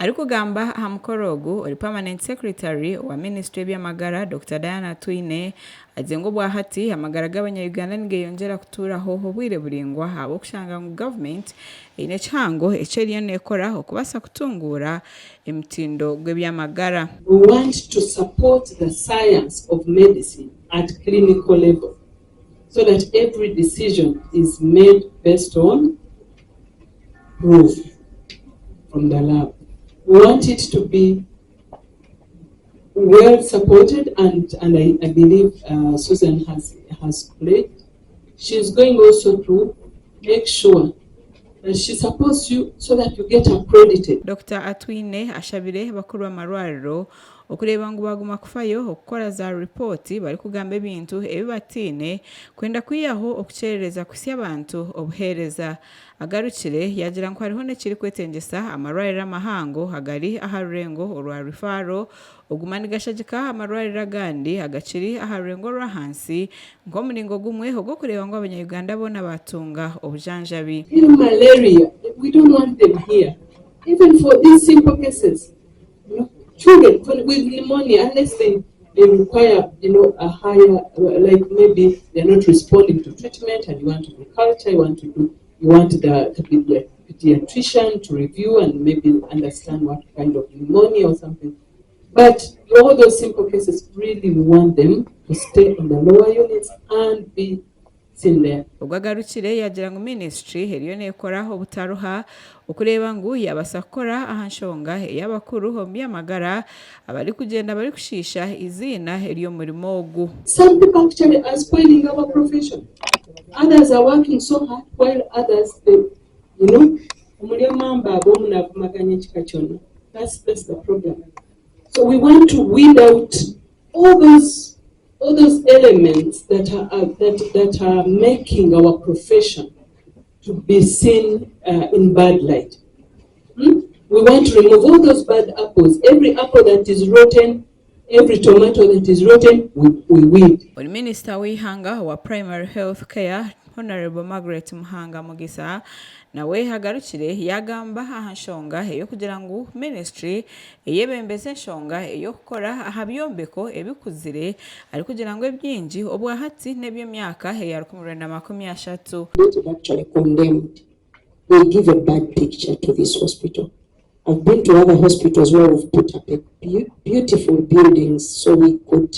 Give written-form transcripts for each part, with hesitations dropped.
Arikugamba aha mukoro ogu, ori Permanent Secretary owa minisiture y'eby'amagara, Dokita Diana Atwine, agizire ngu obwahati amagara g'abanya-Uganda nigeyongyera kutuuraho obwire buraingwa ahabw'okushanga ngu gavumenti eine kihango eki eriyo nekora okubaasa kutunguura emitindo gw'eby'amagara. We want to support the science of medicine at clinical level so that every decision is made based on proof from the lab. We want it to be well supported and, and I, I believe Susan has, has played. She's going also to make sure that she supports you so that you get accredited. Dokita Atwine ashabire bakuru b'amarwariro okureeba ngu baaguma kufayo okukora za ripooti barikugamba ebintu ebi bataine kwenda kwihaho okukyerereza kuhitsya abantu obuheereza. Agarukire yaagira ngu hariho n'ekirikwetengyesa amarwariro amahango agari aha rurengo orwa referral oguma nigashagika amarwariro agandi agakiri aha rurengo orw'ahansi nk'omuringo gumwe ogw'okureeba ngu abanya-Uganda boona baatunga obujanjabi. Even malaria, we don't want them here. Even for these simple cases, children with pneumonia, unless they require a higher, like maybe they're not responding to treatment and you want to do culture, you want the pediatrician to review and maybe understand what kind of pneumonia or something. But all those simple cases, really we want them to stay on the lower units and be seen there. Obwo agarukire yaagira ngu minisiture eriyo neekora obutaruha okureeba ngu yaabaasa kukora aha nshonga ey'abakuru omu by'amagara abarikugyenda barikushiisha eiziina ery'omurimo ogu. Some people actually are spoiling our profession. Others are working so hard while others, they, omulyamamba ab'omu naavumaganya ekika kyonna. That's the problem. So we want to weed out all those elements that are making our profession to be seen in bad light. We want to remove all those bad apples. Every apple that is rotten, every tomato that is rotten, we weed. Ori minisita w'eihanga wa Primary Health Care, Honorable Margaret Muhanga Mugisa, nawe agarukire yagamba aha nshonga ey'okugira ngu ministry eyebembeza enshonga ey'okukora aha byombeko ebikuzire, arikugira ngu ebingi obwahati n'eby'emyaka eya 1930. Actually condemned. They give a bad picture to this hospital. I've been to other hospitals where we've put up a beautiful buildings so we could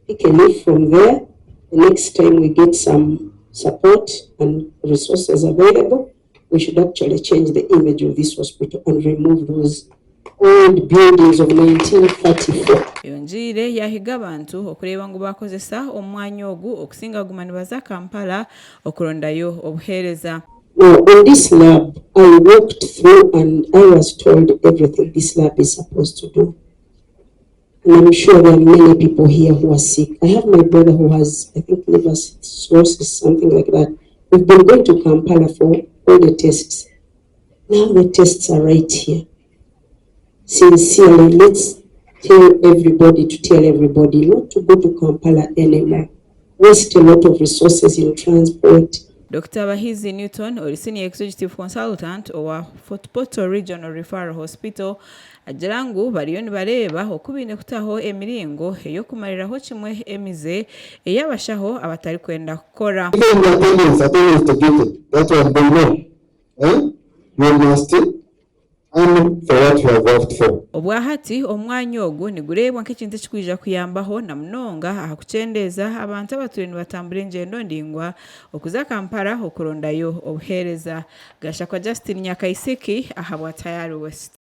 pick a leaf from there. The next time we get some support and resources available, we should actually change the image of this hospital and remove those old buildings of 1934. Yongiire yahiga abantu okureeba ngu bakozesa omwanya ogu okusinga guma nibaza Kampala okurondayo obuheereza. Now, on this lab, I walked through and I was told everything this lab is supposed to do. And I'm sure there are many people here who are sick. I have my brother who has, I think, liver cirrhosis, something like that. We've been going to Kampala for all the tests. Now the tests are right here. Sincerely, let's tell everybody to tell everybody not to go to Kampala anymore. Waste a lot of resources in transport. Dr. Bahizi Newton, ori Senior Executive Consultant owa Fort Portal Regional Referral Hospital, agira ngu bariyo nibareeba oku baine kutaho emiringo ey'okumariraho kimwe emize ey'abashaho abatarikwenda kukora. Even the attendance to get it, that one they know. Eh? You must earn for what you have worked for. Obwahati omwanya ogu nigureebwa nk'ekintu ekikwija kuyambaho na munonga aha kukyendeeza abantu abatwire nibatambura engyendo ndaingwa okuza Kampala okurondayo obuheereza. Gashakwa Justin Nyakaisiki ahabwa Tayari West.